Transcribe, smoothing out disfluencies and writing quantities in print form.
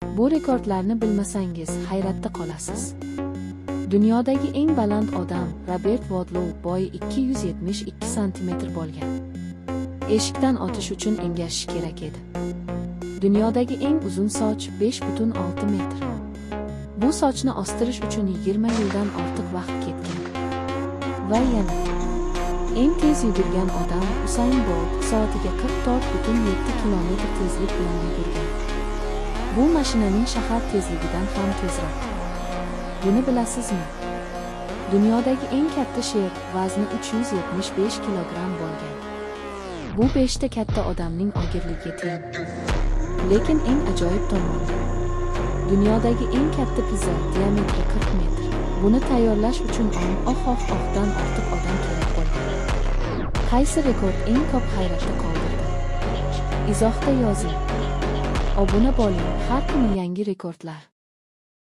Bu rekordlarni bilmasangiz, hayratda qolasiz. Dunyodagi eng baland odam Robert Wadlow bo'yi 272 santimetr bo'lgan. Eshikdan o'tish uchun engashish kerak edi. Dunyodagi eng uzun soch 5,6 metr. Bu sochni ostirish uchun 20 yildan ortiq vaqt ketgan. Va yana eng tez yugurgan odam Usain Bolt soatiga 44,7 kilometr tezlik bilan yugurgan. Bu mashinaning shahar tezligidan ham tezroq. Buni bilasizmi? Dunyodagi eng katta sher vazni 375 kilogramm bo'lgan. Bu 5 ta katta odamning og'irligiga teng. Lekin eng ajoyib tomoni: dunyodagi eng katta pizza diametri 40 metr. Buni tayyorlash uchun 10 oh oh ohdan ortiq odam kerak bo'lgan. Qaysi rekord eng ko'p hayratda qoldirdi? Izohda yozing. Obuna bo'ling, har kuni yangi rekordlar.